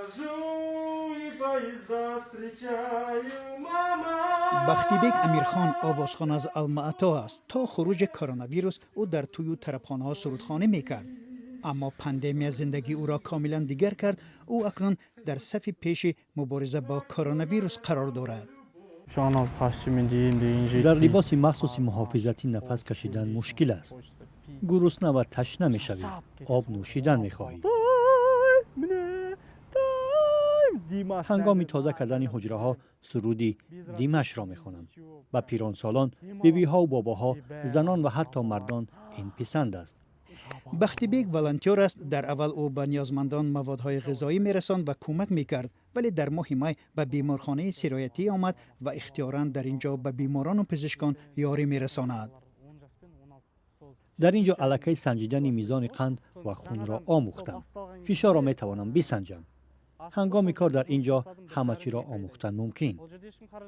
Прихожу и поезда встречаю, мама. Бахтибек Амирхон овозхон аз Алмаато аст. То хуруҷи коронавирус ӯ дар тӯю тарабхонаҳо сурудхонӣ мекард, аммо пандемия зиндагии ӯро комилан дигар кард. Ӯ акнун дар сафи пеши мубориза бо коронавирус қарор дорад. Дар либоси махсуси муҳофизатӣ нафас кашидан мушкил аст. Гурусна ва ташна мешавӣ, об нӯшидан мехоҳӣ. Ҳангоми тоза кардани ҳуҷраҳо суруди Димашро мехонам. Ба пиронсолон, бибиҳову бобоҳо, занон ва ҳатто мардон ин писанд аст. Бахтибек волонтёр аст. Дар аввал ӯ ба ниёзмандон маводҳои ғизоӣ мерасонд ва кӯмак мекард, вале дар моҳи май ба беморхонаи сироятӣ омад ва ихтиёран дар ин ҷо ба беморону пизишкон ёрӣ мерасонад. Дар ин ҷо аллакай санҷидани мизони қанд ва хунро омӯхтам, фишорро метавонам бисанҷам. Ҳангоми кор дар ин ҷо ҳама чиро омӯхтан мумкин.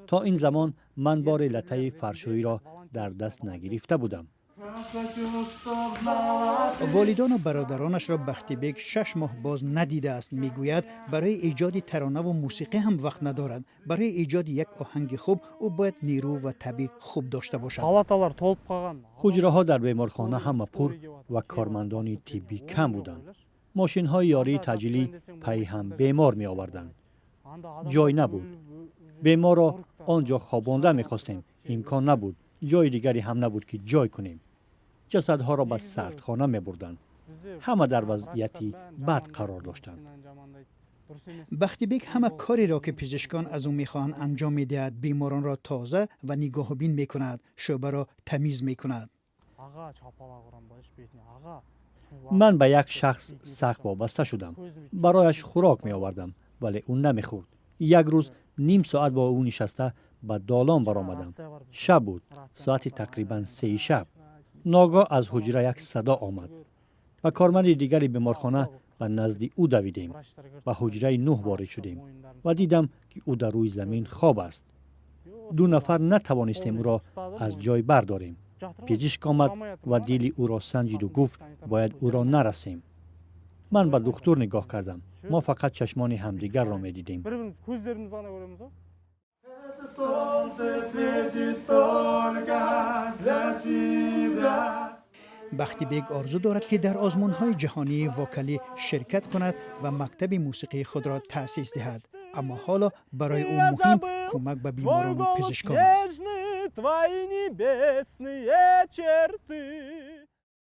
То ин замон ман боре латтаи фаршӯиро дар даст нагирифта будам. Волидону бародаронашро Бахтибек 6 моҳ боз надидааст. Мегӯяд, барои эҷоди таронаву мусиқӣ ҳам вақт надорад. Барои эҷоди як оҳанги хуб ӯ бояд нерӯ ва табъи хуб дошта бошад. Палаталар толып қалған. Ҳуҷраҳо дар беморхона ҳама пур ва кормандони тиббӣ кам буданд. Мошинҳои ёрии таъҷилӣ пайи ҳам бемор меоварданд, ҷой набуд. Беморро он ҷо хобонда мехостем, имкон набуд. Ҷои дигаре ҳам набуд, ки ҷой кунем. Ҷасадҳоро ба сардхона мебурданд. Ҳама дар вазъияти бад қарор доштанд. Бахтибек ҳама кореро, ки пизишкон аз ӯ мехоҳанд, анҷом медиҳад: беморонро тоза ва нигоҳубин мекунад, шӯъбаро тамиз мекунад. Аға, шапалақ ұрам былайша бетіне, аға. Ман ба як шахс сахт вобаста шудам. Барояш хӯрок меовардам, вале ӯ намехӯрд. Як рӯз ним соат бо ӯ нишаста, ба долон баромадам. Шаб буд, соати тақрибан 3-и шаб. Ногоҳ аз ҳуҷра як садо омад ва корманди дигари беморхона ба назди ӯ давидем. Ба ҳуҷраи нӯҳ ворид шудем ва дидам, ки ӯ дар рӯи замин хоб аст. Ду нафар натавонистем ӯро аз ҷой бардорем. Пизишк омад ва дили ӯро санҷиду гуфт, бояд ӯро нарасем. Ман ба духтур нигоҳ кардам. Мо фақат чашмони ҳамдигарро медидем. Бір біріміз көздерімізді ғана көреміз ғой. Солнце светит только для тебя. Бахтибек орзу дорад, ки дар озмунҳои ҷаҳонии вокалӣ ширкат кунад ва мактаби мусиқии худро таъсис диҳад, аммо ҳоло барои ӯ муҳим кӯмак ба беморону пизишкон аст. Твои небесные черты.